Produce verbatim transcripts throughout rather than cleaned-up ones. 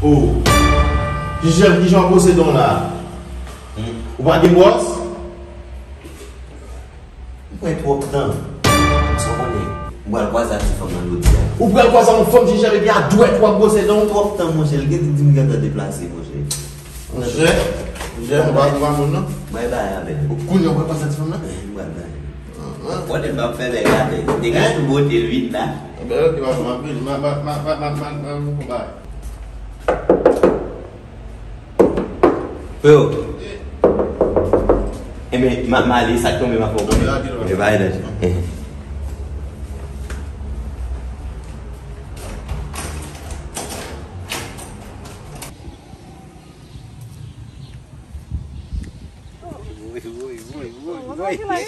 Oh. Jijèm, kijan w pwosede w la? Hmm. Ou pa gen bwòs? M pran twòp tan. Sa w konnen? M pral kwaze ak ti fanm nan jodi a. Ou pral kwaze ak yon fanm, Jijèm, epi a dwèt w ap bwose dan w? Twòp tan, monchè. L gentan di m gentan deplase, monchè. Monchè, Jijèm, ou pa, ou pa moun, non? Bay bay avè l. Ou konnen w pral kwaze ak ti fanm nan? M pral bay. Konnen m ap fè bèk atè. Degaj pou bote l vin la. Ebyen, ok, papa, m ap vini. M ap, m ap, m ap, m ap, m ap, m ap, m ap, m ap, Freo. Enben, m a, m ale, sa k tonbe, m a fè w konnen. Ebyen, bay danje. Woy, woy, woy, woy, woy.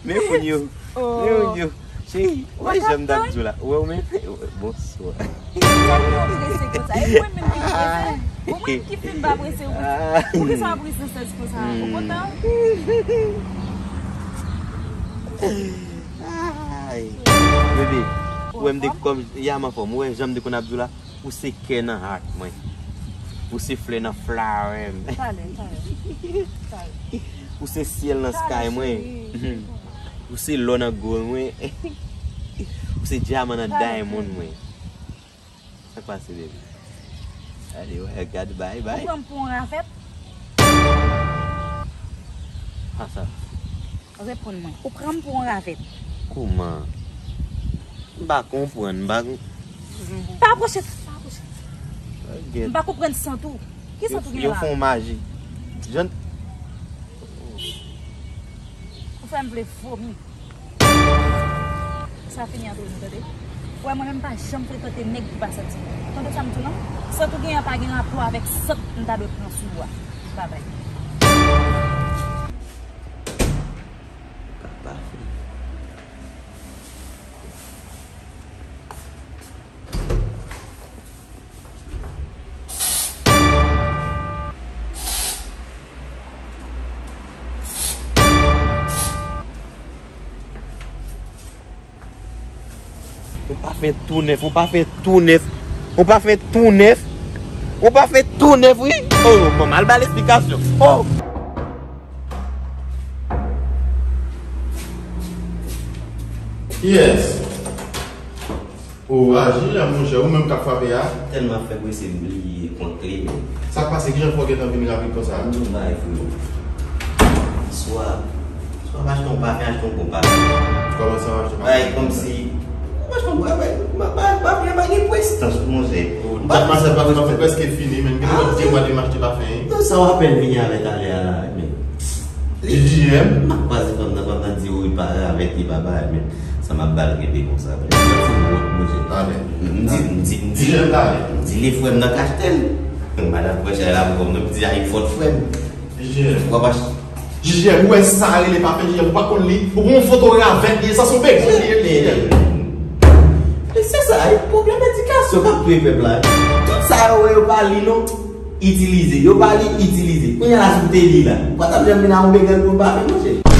Men moun yo. Men moun yo. Cheri, wè jan m t ap di w la. Ou wè ou menm? Bonswa. Sa ki yon prese konsa? E mwen menm ki prese? Ou menm ki fin pa prese, ou prese. Poukisa w ap prese sèz konsa? Ou kontan? Ay. Bebe, ou wè m te kòm, ya m anfòm. Ou wè jan m te konn ap di w la? Ou se kè nan heart mwen. Ou se flè nan flower m. Talè, talè. Talè. Ou se syèl nan sky mwen. Ou se lò nan gold mwen. Ou se dyaman nan diamond mwen. Sa k pase, baby? Ale, wè, gad, bay, bay. Ou pran m pou yon ravèt? Sa, sa. Reponn mwen. Ou pran m pou yon ravèt? Kouman? M pa konprann, m pa kon- Pa apwoche, pa apwoche. M pa konprann sant ou. Ki sant ou gen la? Yo fè yon maji. Jan Ou fè m vle vomi. Sa fini ant nou, tande? Ou wè, mwen menm, m pa janm frekante nèg ki pa santi. Tande sa m di w lan? Sant ou genyen an pa gen rapò avèk sant m ta dwe pran sou ou a. Babay. Papa fini. Yon pafen tou nèf, yon pafen tou nèf, yon pafen tou nèf, yon pafen tou nèf, wi. Oh, manman, al ba l esplikasyon. Oh! Yes. O, aji a, monchè, ou menm k ap frape a. Tèlman fè prese m bliye kont kle, men. Sa k pase? Kijan fè w gentan vin rapid konsa? M di w yon bagay, freo. Swa, swa m achte yon pafen, achte yon bon pafen. Kòman sa, w achte yon pafen? Bagay kòmsi, m achte yon bagay, m pa, m pa, m pa gen prestans, monchè. O, m pa, m pa, m pa, m pa, prèske fini, men gen lòt de mwa de m achte pafen. Non, sa w apèn vini avè talè a la, men. Li di m. M ap kwaze fanm nan, fanm nan di wi, pa avèk li, pa bagay, men sa m ap ba l kenbe konsa, men. M santi m wont, monchè. M di, m di, m di, m di li frè m nan k achte l. Madan Pwèchay la, m di a, li fòt frè m. Ou ap achte. Jijèm, ou wè sa rele pafen, Jijèm, ou pa konn li, ou pran yon foto ravèt li, sa se yon bèk li ye, Jijèm. Men se sa, e pwoblèm edikasyon k ap touye pèp la. Tout sa yo wè yo pa li non. Itilize. Yo pa li, itilize. Kounye a la, si w te li la, ou pa t ap janm vin a yon began pou w pa fè, monchè.